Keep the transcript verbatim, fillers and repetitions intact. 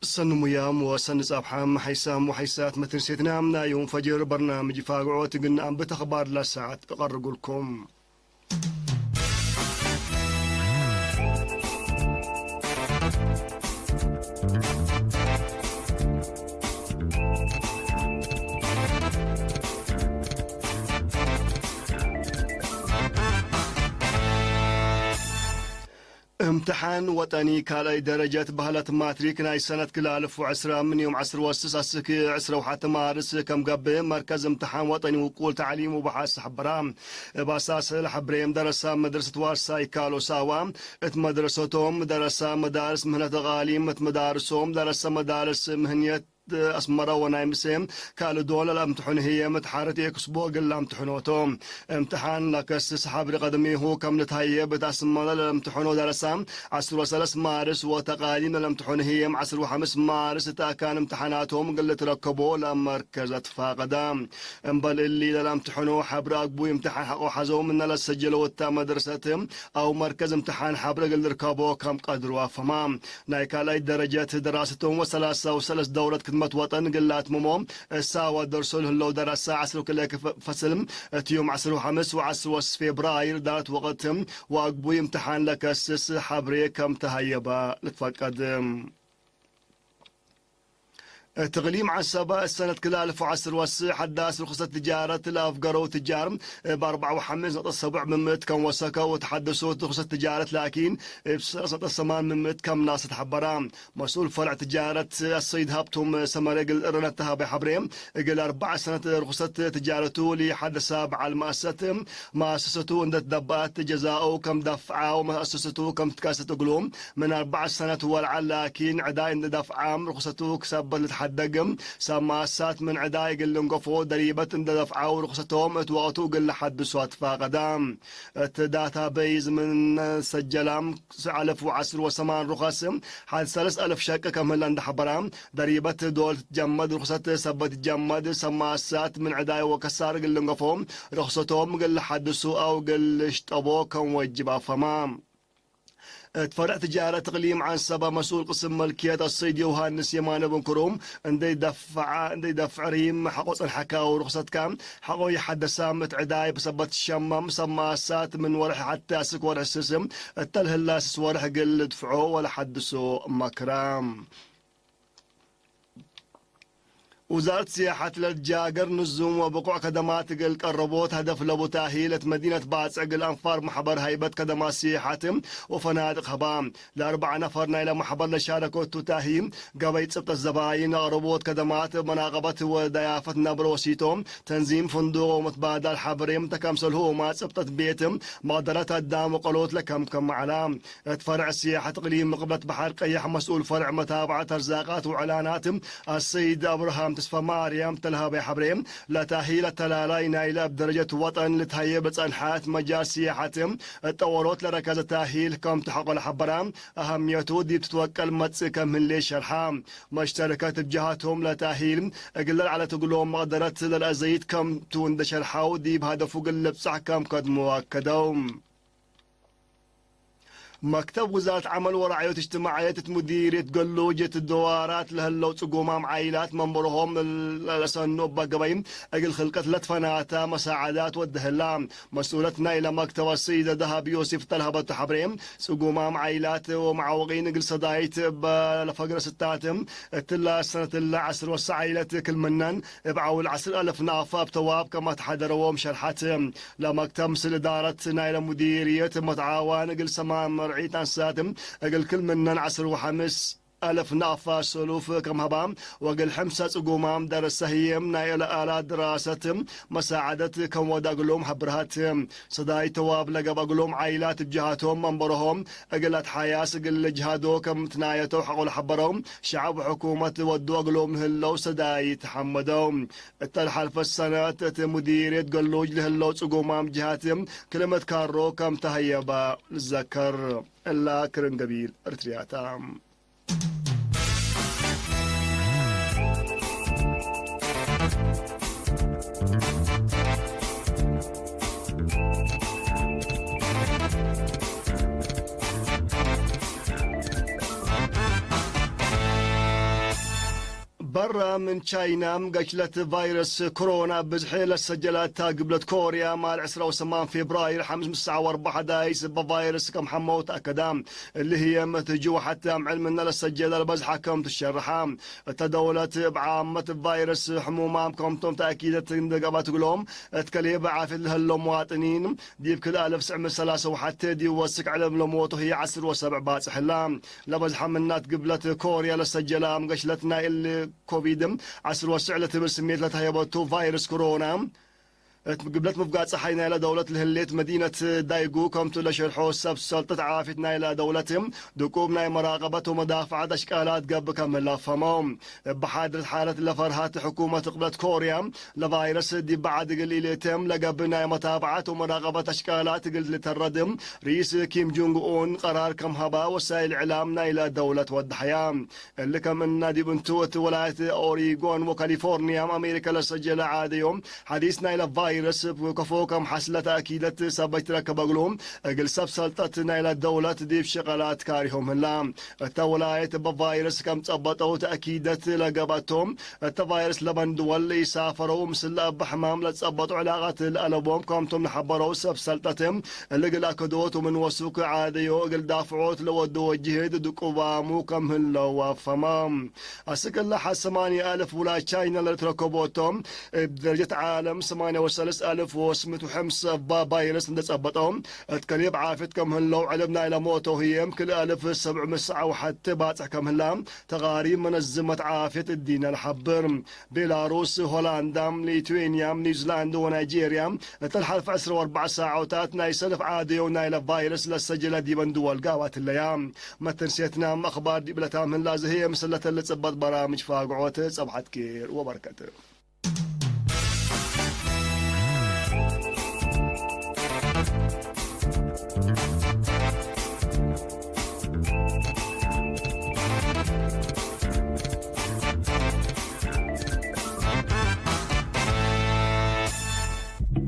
ሰኒ ሙያም ወሰኒ ጻብሓም ሐይሳም ወሐይሳት መትንሴትና ናይ ዮም ፈጅር በርናምጅ ፋግዖት እግል ነአንብት አኽባር ለሳዐት እቀርጉልኩም። እምትሓን ወጠኒ ካልኣይ ደረጀት በህለት ማትሪክ ናይ ሰነት ክልኤ አልፍ ወዕስራ ምን ዮም ዐስር ወስስ አስክ ዕስራ ወሐተ ማርስ ከም ገብእ፣ መርከዝ እምትሓን ወጠኒ ውቁል ተዕሊም ወበሐስ ሐበራ። እብ አሳስ ለሐብሬም ደረሳ መድረሰት ዋርሳይ ካሎ ሳዋ፣ እት መድረሰቶም ደረሳ መዳርስ ምህነት አቃሊም፣ እት መዳርሶም ደረሰ መዳርስ ምህንየት አስመረ ወናይ ምሴ ካልእ ዶል ለአምትሑን ህዬ ምትሓረት ኤክስቦ እግል ለአምትሑኖ ቶም። እምትሓን ለከስስ ሐብሪ ቀደሚሁ ከም ልትሀየብ እት አስመረ ለለምትሑኖ ደረሳ ዐስር ወሰለስ ማርስ ወተቃሊም ለለምትሑን ህዬ ዐስር ወሐምስ ማርስ እት አካን እምትሓናቶም እግል ልትረከቦ ለመርከዝ አትፋቀደ። እምበል እሊ ለለምትሑኖ ሐብሪ አግቡይ እምትሓን ሐቆ ሐዘው ምነ ለሰጀለው እተ መድረሰት አው መርከዝ እምትሓን ሐብሪ እግል ልርከቦ ከም ቀድሩ አፈማ። ናይ ካልኣይ ደረጀት ደራሰቶም ወሰላሳ ወሰለስ ደውረት ክድመት ወጠን እግል ለአትምሞ እሳወ ደርሶ ለህለው ደረሳ ዐስር ወክልኤ ክፍ-፣ ፈስል እት ዮም ዐስር ወሐምስ ወዐስር ወስስ ፌብራይር ዳት ወቅት ወአግቡይ እምትሓን ለከስስ ሐብሬ ከም ተሀየበ ልትፈቀድ። እት እቅሊም ዐሰበ እሰነት ክልኤ አልፍ ወዐስር ወስስ ሐዳስ ርክሰት ትጃረት ለአፍገረው ትጃር እብ አርበዓ ወሐምስ ነጥብ ሰቡዕ ብምእት ከም ወሰከው፣ ወተሐደሶት ርክሰት ትጃረት ላኪን እብ ሰለስ ነጥብ ሰማን ብምእት ከም ናሰት ሐበራ። መስኡል ፈርዕ ትጃረት አሰይድ ሀብቶም ሰመረ እግል እርነ ተሀበ ሐብሬ፣ እግል አርበዕ ሰነት ርክሰት ትጃረቱ ለሐደሳ በዐል መአሰሰት፣ መአሰሰቱ እንደ ትደበአት ጀዛኡ ከም ደፍዓ ወመአሰሰቱ ከም ትካሰት እግሉ፣ ምን አርበዕ ሰነት ወለዐል ላኪን ዕዳይ እንደ ደፍዓም ርክሰቱ ክሰበት ልትሐደግ፣ ሰብ መአሰሳት ምን ዕዳይ እግል ልንገፎ ደሪበት እንደ ደፍዓው ርክሰቶም እት ወቅቱ እግል ለሐድሶ አትፋቀዳ። እት ዳታበይዝ ምን ሰጀላም አልፍ ወዐስር ወሰማን ሩኸስ ሐድ ሰለስ አልፍ ሸቅ ከም ህለ እንደ ሐበራ፣ ደሪበት ዶል ትትጀመድ ሩክሰት ሰበት ትጀመድ፣ ሰብ መአሰሳት ምን ዕዳይ ወከሳር እግል ልንገፎ፣ ርክሰቶም እግል ለሐድሱ አው እግል ልሽጠቦ ከም ወጅብ አፈማ። እት ፈርዕ ትጃረት እቅሊም ዐንሰበ መስኡል ቅስም መልክየት አሰይድ ዮሃንስ የማነ ብንክሩ፣ እንዴ ደፍዓ፣ እንዴ ደፍዕ ሪም ሐቆ ጸንሐካ ወርክሰትካ ሐቆ ይሐደሳም እት ዕዳይ ብሰበት ትሸመም፣ ሰብ መአሰሳት ምን ወርሕ ሐቴ አስክ ወርሕ ስስ እተ ለህላ ስስ ወርሕ እግል ልድፍዖ ወለሐድሶ መክራ። ውዛረት ስያሐት ለልትጃገር ንዙም ወብቁዕ ከደማት እግል ቀረቦት ሀደፍ ለቡ ታሂል እት መዲነት ባጽዕ እግል አንፋር መሕበር ሀይበት ከደማት ስያሐት ወፈናድቅ ሀባ። ለአርበዕ ነፈር ናይለ መሕበር ለሻረኮቱ ታሂል ገበይ ጽብጠት ዘባይን፣ አቅርቦት ከደማት፣ መናቀበት ወደያፈት ነብረ ወሲቶ፣ ተንዚም ፍንዱቅ ወመትባዳል ሐብሬም ተከምሰልሁ ወማ ጽብጠት ቤት መቅደረት አዳም ወቀሎት ለከምከም ዐላ። እት ፈርዕ ስያሐት እቅሊም ቅብለት በሐር ቀየሕ መስኡል ፈርዕ መታብዐት አርዛቃት ወዕላናት አሰይድ አብርሃም ተስፈማርያም ተልሀበ ሐብሬ፣ ለታሂል አተላላይ ናይለ እብ ደረጀት ወጠን ልትሀየብ ለጸንሐት መጃል ስያሐት እጠወሮት ለረከዘ ታሂል ከም ተሐቆ ለሐበራ፣ አሀምየቱ ዲብ ትትወቀል መጽእ ከም ህሌ ሸርሐ። መሽተረከት እብ ጀሃቶም ለታሂል እግል ለልዐለት እግሎም መቅደረት ለልአዘይት ከም ቱ እንደ ሸርሐው፣ ዲብ ሀደፉ እግል ልብጸሕ ከም ከድሞ አከደው። መክተብ ውዛረት ዐመል ወረዕዮት እጅትማዕየት እት ሙዲርየት ገሉጅ እት ደዋራት ለህለው ጽጉማም ዓኢላት መንበርሆም ለለሰኑ እበ ገበይ እግል ክልቀት ለትፈናተ መሳዐዳት ወደህላ። መስኡለት ናይለ መክተብ አሰይደ ደሀብ ዮሲፍ ተልሀበቱ ሐብሬ፣ ጽጉማም ዓኢላት ወመዓወቂን እግል ሰዳይት እበ ለፈግረ ስታት፣ እትላ ሰነት እለ ዐስር ወሰዕ ዓኢለት ክል ምነን እብ ዐውል ዐስር አልፍ ናፋ እብ ተዋብ ከመ ተሐደረዎም ሸርሐት። ለመክተብ ምስል እዳረት ናይለ ሙዲርየት መትዓዋን እግል ሰማን መርዒት አንሳት እግል ክል ምነን ዐስር ወሐምስ አልፍ ናፋ ሰሉፍ ከም ሀባ ወእግል ሕምሰ ጽጉማም ደረሰ ህዬም ናይ እለ አላት ድራሰት መሳዐደት ከም ወደ እግሎም ሐብርሃት። ሰዳይ ተዋብ ለገብአ እግሎም ዓኢላት እብ ጀሃቶም መንበርሆም እግል አትሓያስ እግል ልጅሃዶ ከም ትናየተው ሐቆ ለሐበረው ሸዐብ ወሕኩመት ወዱ እግሎም ህለው ሰዳይ ተሐመደው። እተ ለሐልፈት ሰነት እት ሙዲርየት ገሉጅ ለህለው ጽጉማም ጅሃት ክልመት ካሮ ከም ተሀየበ ልዘከር። እላ ክርን ገቢል እርትርያታ። በራ ምን ቻይና፣ ገሽለት ቫይረስ ኮሮና ብዝሒ ለሰጀላታ ግብለት ኮርያ፣ ማል ዕስራ ወሰማን ፌብራይር፣ ሐምስ ምሰዕ ወአርበዕ ሐዳይስ እበ ቫይረስ ከም ሐመው ተአከዳ። እሊ ህዬ መትህጂ ወሐቴ አምዕል ምነ ለሰጀለ ለበዝሐ ከም ትሸረሐ። እተ ደውለት እብ ዓመት ቫይረስ ሕሙማም ከምቶም ተአኪደት እንደ ገብአት እግሎም፣ እት ከልኤ ብዓፍየት ለህለው መዋጥኒን፣ ዲብ ክልኤ አልፍ ትስዕ ምእት ሰላሳ ወሐቴ ዲብ ወስክ ዕለም ለሞቱ ህዬ ዐስር ወሰብዕ ባጽሕ ህላ። ለበዝሐ ምናት ግብለት ኮርያ ለሰጀላ አምገሽለት ናይ እሊ ኮቪድ ዐስር ወስዕ ለትብል ስሜት ለተህየበቱ ቫይረስ ኮሮና፣ እት ግብለት ምፍጋር ጸሓይ ናይለ ደውለት ለህሌት መዲነት ዳይጉ ከምቱ ለሸርሖ ሰብ ሰልጠት ዓፍየት ናይለ ደውለት፣ ድቁብ ናይ መራቀበት ወመዳፍዐት አሽቃላት ገብእ ከም ህለ አፍሀመው። እብ ሓድረት ሓለት ለፈርሀት ሕኩመት ቅብለት ኮርያ፣ ለቫይረስ ዲብ በዐድ እግል ኢልእቴም ለገብእ ናይ መታብዐት ወመራቀበት አሽቃላት እግል ልተረድ፣ ርኢስ ኪም ጁንግ ኡን ቀራር ከም ሀባ ወሳይል እዕላም ናይለ ደውለት ወደሐያ። እሊ ከም እነ ዲብ እንቱ፣ እት ወላየት ኦሪጎን ወካሊፎርኒያም አሜሪካ ለሰጀለ ዓደዮም ሐዲስ ናይለ ቫይረስ እብ ከፎ ከም ሐስለ ተአኪደት ሰበት ትረከበ እግሉ፣ እግል ሰብ ሰልጠት ናይለ ደውለት ዲብ ሸቀላት ካሪሆም ህላ። እተ ወላየት እበ ቫይረስ ከም ጸበጠው ተአኪደት ለገብአቶም፣ እተ ቫይረስ ለበን ድወል ኢሳፈረው፣ ምስለ እበ ሕማም ለጸበጡ ዕላቀት ለአለቦም ከምቶም ለሐበረው ሰብ ሰልጠት፣ እሊ እግል አከዶት ወምን ወሱክ ዓደዮ እግል ዳፍዖት ለወደወ ጅህድ ድቁባሙ ከም ህለው አፍሀመ። አስክ እለ ሐ ሰማንያ አልፍ ውላድ ቻይና ለልትረከቦቶም፣ እብ ደረጀት ዓለም ሰማንያ ወሰለስ አልፍ ወስምንት ወሐምስ እባ ቫይረስ እንደ ጸበጠው፣ እት ከሊብ ዓፍየት ከም ህለው ዕልም ናይለ ሞተው ህዬም ክልኤ አልፍ ሰብዕ ምሰዕ ወሐቴ ባጽሕ ከም ህላ ተቃሪብ መነዝመት ዓፍየት እዲነ ለሐብር። ቤላሩስ፣ ሆላንዳ፣ ሊትዌንያ፣ ኒውዚላንድ ወናይጄርያ እተ ለሐልፈ ዕስራ ወአርበዕ ሳዖታት ናይ ሰልፍ ዓደዮ ናይለ ቫይረስ ለሰጀለ ዲበን ድወል ጋዋት ህለያ። መተንሴትናም አኽባር ዲብ ለታም ህላ ዝህየ ምስለተ ለጽበጥ በራምጅ ፋግዖት ጸብሐት ኬር ወበርከት።